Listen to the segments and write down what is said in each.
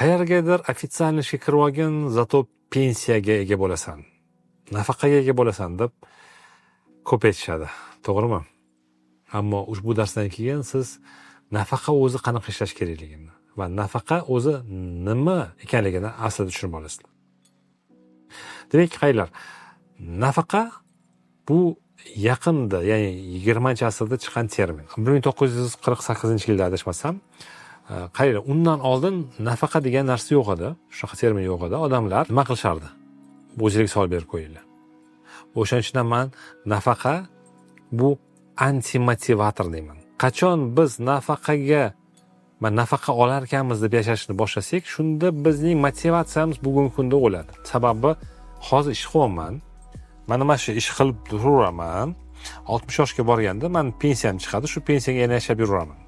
Qayergadir официально ishga kirib olgin, зато pensiyaga ega bo'lasan, nafaqaga ega bo'lasan, deb ko'p aytishadi, to'g'rimi? Ammo ushbu darsdan keyin siz nafaqa o'zi qanaqa ishlash kerakligini va nafaqa o'zi nima ekanligini aslida tushunib olasizlar. Demak, qaranglar, nafaqa bu yaqinda, ya'ni 20-asrda chiqqan termin, 1948-yilda, adashmasam. Qaranglar, undan oldin nafaqa degan narsa yo'q edi, shunaqa termin yo'q edi. Odamlar nima qilishardi? O'zinglarga savol berib qo'yinglar. O'shaning uchun ham man nafaqa bu antimotivator deyman. Qachon biz nafaqaga, man nafaqa olar ekanmiz, deb yashashni boshlasak, shunda bizning motivatsiyamiz bugungi kunda o'ladi. Sababi hozir ish qilyapman, mana shu ish qilib turaveraman, 60 yoshga borganda mani pensiyam chiqadi, shu pensiyaga yana yashab yuraverman.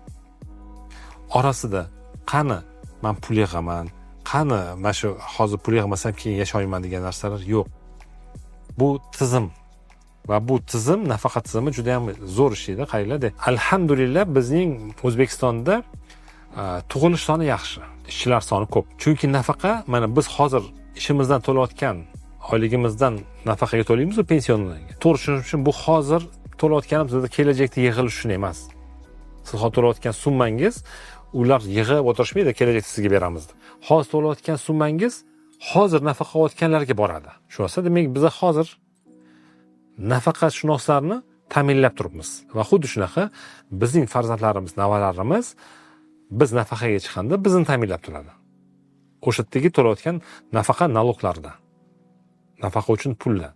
Orasida qani man pul yig'aman, qani mana shu hozir pul yig'masam, keyin yasholmayman degan narsalar yo'q. Bu tizim va bu tizim, nafaqa tizimi juda yam zo'r ishlaydi. Qaranglarda, alhamdulillah, bizning O'zbekistonda tug'ilish soni yaxshi, ishchilar soni ko'p. Chunki nafaqa, mana biz hozir ishimizdan to'layotgan oyligimizdan nafaqaga to'laymizu, пенсионный ga. To'g'ri tushunish uchun, bu hozir to'layotganimiz bizda kelajakda yig'ilish uchun emas. Siz hozir to'layotgan summangiz, ular yig'ib o'tirishmaydi, kelajakda sizga beramiz deb. Hozir to'layotgan summangiz hozir nafaqa olayotganlarga boradi. Shu demak, biza hozir nafaqashunoslarni ta'minlab turibmiz va xuddi shunaqa bizning farzandlarimiz, navaralarimiz biz nafaqaga chiqqanda bizni ta'minlab turadi o'sha yerdagi to'layotgan nafaqa, налог larda, nafaqa uchun pullar.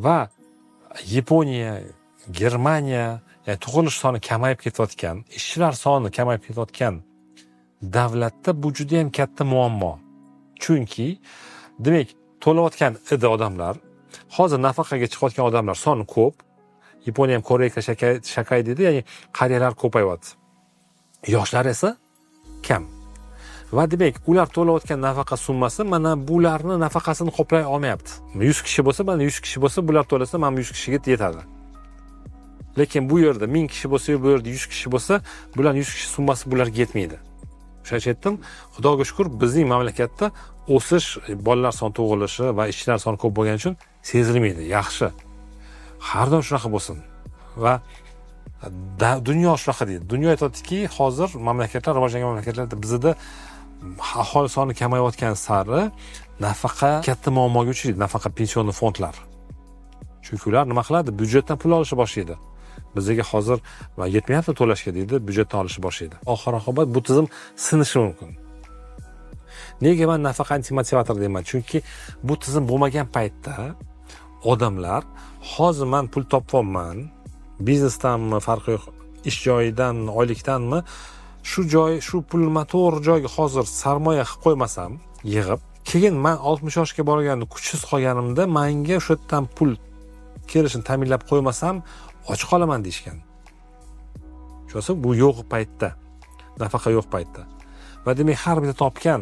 Va Yaponiya, Germaniya, ya'ni tug'ilish soni kamayib ketayotgan, ishchilar soni kamayib ketayotgan davlatda bu judayam katta muammo. Chunki, demak, to'layotgan edi odamlar, hozir nafaqaga chiqayotgan odamlar soni ko'p. Yaponiya ham 高齢化社会 deydi, ya'ni qariyalar ko'payyapti, yoshlar esa kam. Va demak, ular to'layotgan nafaqa summasi mana bularni nafaqasini qoplay olmayapti. 100 kishi bo'lsa, mana 100 kishi bo'lsa, bular to'lasa, mana bu 100 kishiga yetadi. Lekin bu yerda 1000 kishi bo'lsa, bu yerda 100 kishi bo'lsa, bularni 100 kishi summasi bularga yetmaydi. O'shaning uchun aytdim, xudoga shukur, bizning mamlakatda o'sish, bolalar soni tug'ilishi va ishchilar soni ko'p bo'lgani uchun sezilmaydi. Yaxshi, har doim shunaqa bo'lsin. Va dunyo shunaqa deydi. Dunyo aytyaptiki, hozir mamlakatlar, rivojlangan mamlakatlarda, bizada aholi soni kamayayotgan sari nafaqa katta muammoga uchraydi, nafaqa, пенсионный fondlar. Chunki ular nima qiladi? Byudjetdan pul olishni boshlaydi. Bizga hozir va yetmayapti to'lashga, deydi, byudjetdan olishni boshlaydi. Oxir oqibat bu tizim sinishi mumkin. Nega man nafaqa antimotivator deyman? Chunki bu tizim bo'lmagan paytda odamlar hozir man pul topyapman, biznesdanmi, farqi yo'q, ish joyidanmi, oylikdanmi, shu joy, shu pulni man to'g'ri joyga hozir sarmoya qilib qo'ymasam, yig'ib, keyin man 60 yoshga borganda, kuchsiz qolganimda manga o'sha yerdan pul kelishini ta'minlab qo'ymasam, och qolaman, deyishgan. Tushunasiz? Bu yo'q paytda, nafaqa yo'q paytda. Va demak, har bitta topgan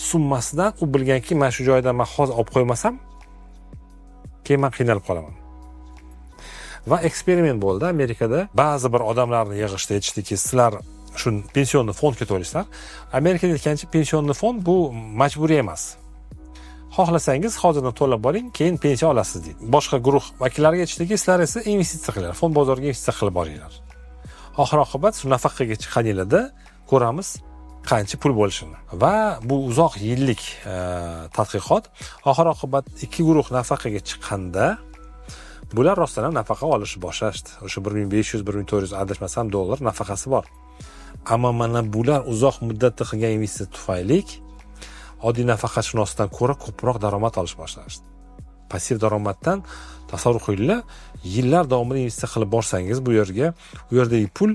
summasidan u bilganki, mana shu joydan man hozir olib qo'ymasam, keyin man qiynalib qolaman. Va eksperiment bo'ldi Amerikada. Ba'zi bir odamlarni yig'ishdi, aytishdiki, sizlar shu пенсионный fondga to'laysizlar. Amerikada aytgancha, пенсионный fond bu majburiy emas, xohlasangiz hozirdan to'lab boring, keyin pensiya olasiz, deydi. Boshqa guruh vakillariga aytishdiki, sizlar esa investitsiya qilinglar, fond bozoriga investitsiya qilib boringlar, oxir oqibat shu nafaqaga chiqqaninglarda ko'ramiz qancha pul bo'lishini. Va bu uzoq yillik tadqiqot. Oxir oqibat ikki guruh nafaqaga chiqqanda, bular rostdan ham nafaqa olishni boshlashdi. O'sha 1500, 1400, adashmasam, dollar nafaqasi bor. Ammo mana bular uzoq muddatda qilgan investitsiya tufayli oddiy nafaqashunosdan ko'ra ko'proq daromad olish boshlashdi. Passiv daromaddan, tasavvur qilinglar, yillar davomida investitsiya qilib borsangiz bu yerga, u yerdagi pul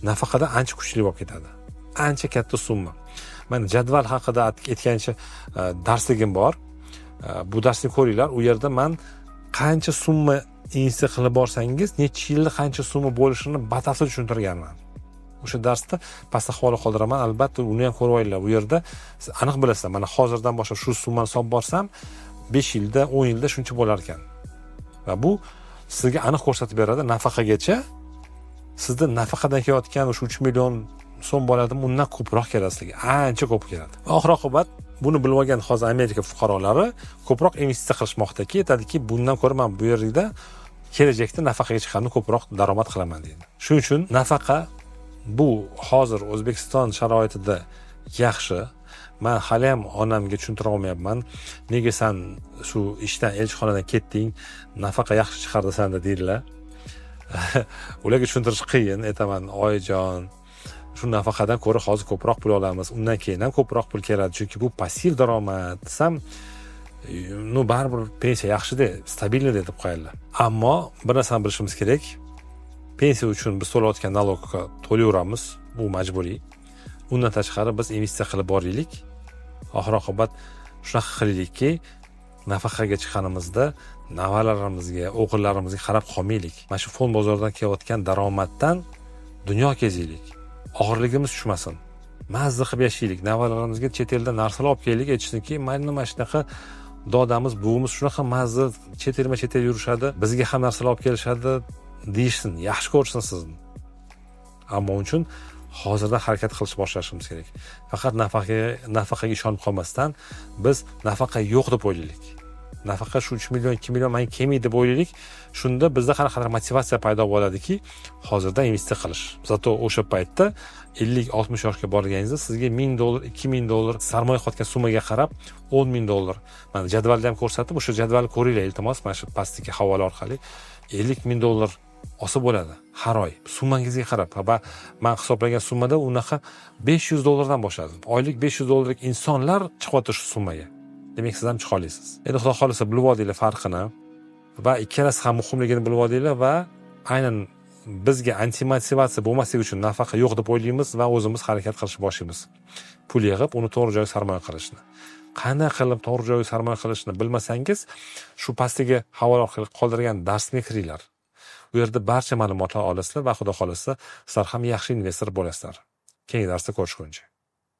nafaqadan ancha kuchli bo'lib ketadi, ancha katta summa. Mana jadval haqida aytgancha darsligim bor. Bu darsni ko'ringlar. U yerda man qancha summa investitsiya qilib borsangiz, necha yilda qancha summa bo'lishini batafsil tushuntirganman o'sha darsda. Pastda havola qoldiraman, albatta uni ham ko'rib olinglar. U yerda siz aniq bilasizlar, mana hozirdan boshlab shu summani solib borsam, 5 yilda, 10 yilda shuncha bo'lar ekan. Va bu sizga aniq ko'rsatib beradi, nafaqagacha sizda nafaqadan kelayotgan o'sha 3 million so'm bo'ladimi, undan ko'proq keladi sizlarga, ancha ko'p keladi. Va oxir oqibat buni bilib olgan hozir Amerika fuqarolari ko'proq investitsiya qilishmoqdaki, aytadiki, bundan ko'ra man bu yerda kelajakda nafaqaga chiqqanda ko'proq daromad qilaman deydi. Shuning uchun nafaqa bu hozir O'zbekiston sharoitida yaxshi. Man haliyam onamga tushuntira olmayapman, nega san shu ishdan, elchixonadan ketding, nafaqa yaxshi chiqardi sanda deydilar. Ularga tushuntirish qiyin. Aytaman, oyijon, shu nafaqadan ko'ra hozir ko'proq pul olamiz, undan keyin ham ko'proq pul keladi, chunki bu passiv daromad desam, ну baribir pensiya yaxshida, стабильный deb qo'yadilar. Ammo bir narsani bilishimiz kerak: pensiya uchun biz to'layotgan налог ga to'layveramiz, bu majburiy. Undan tashqari biz investitsiya qilib boraylik. Oxir oqibat shunaqa qilaylikki, nafaqaga chiqqanimizda nevaralarimizga, o'g'illarimizga qarab qolmaylik. Mana shu fond bozoridan kelayotgan daromaddan dunyo kezaylik, og'irligimiz tushmasin, mazza qilib yashaylik. Nevaralarimizga chet eldan narsalar olib kelaylik, aytishsinki, mana shunaqa dodamiz, buvimiz shunaqa mazza chet elma chet el yurishadi, bizga ham narsalar olib kelishadi deyishsin, yaxshi ko'rsin sizni. Ammo uning uchun hozirdan harakat qilishni boshlashimiz kerak. Faqat nafaqaga ishonib qolmasdan, biz nafaqa yo'q deb o'ylaylik, nafaqa shu 3 million, 2 million manga kelmaydi deb o'ylaylik. Shunda bizda qanaqadir motivatsiya paydo bo'ladiki, hozirdan investitsiya qilish. Зато o'sha paytda 50-60 yoshga borganingizda sizga 1000 dollar, 2000 dollar, sarmoya qilayotgan summaga qarab 10 000 dollar, mana jadvalda ham ko'rsatib, o'sha jadvalni ko'ringlar iltimos, mana shu pastdagi havola orqali, 50 000 dollar olsa bo'ladi har oy summangizga qarab. Va man hisoblagan summada unaqa 500 dollardan boshladim. Oylik 500 dollarlik insonlar chiqyapti shu summaga, demak siz ham chiqa olasiz. Endi xudo xohlasa bilib oldinglar farqini va ikkalasi ham muhimligini bilib oldinglar. Va aynan bizga antimotivatsiya bo'lmasligi uchun nafaqa yo'q deb o'ylaymiz va o'zimiz harakat qilishni boshlaymiz, pul yig'ib, uni to'g'ri joyga sarmoya qilishni. Qanday qilib to'g'ri joyga sarmoya qilishni bilmasangiz, shu pastdagi havola orqali qoldirgan darsimga kiringlar. U yerda barcha ma'lumotlar olasizlar va xudo xohlasa sizlar ham yaxshi investor bo'lasizlar. Keyingi darsda ko'rishguncha.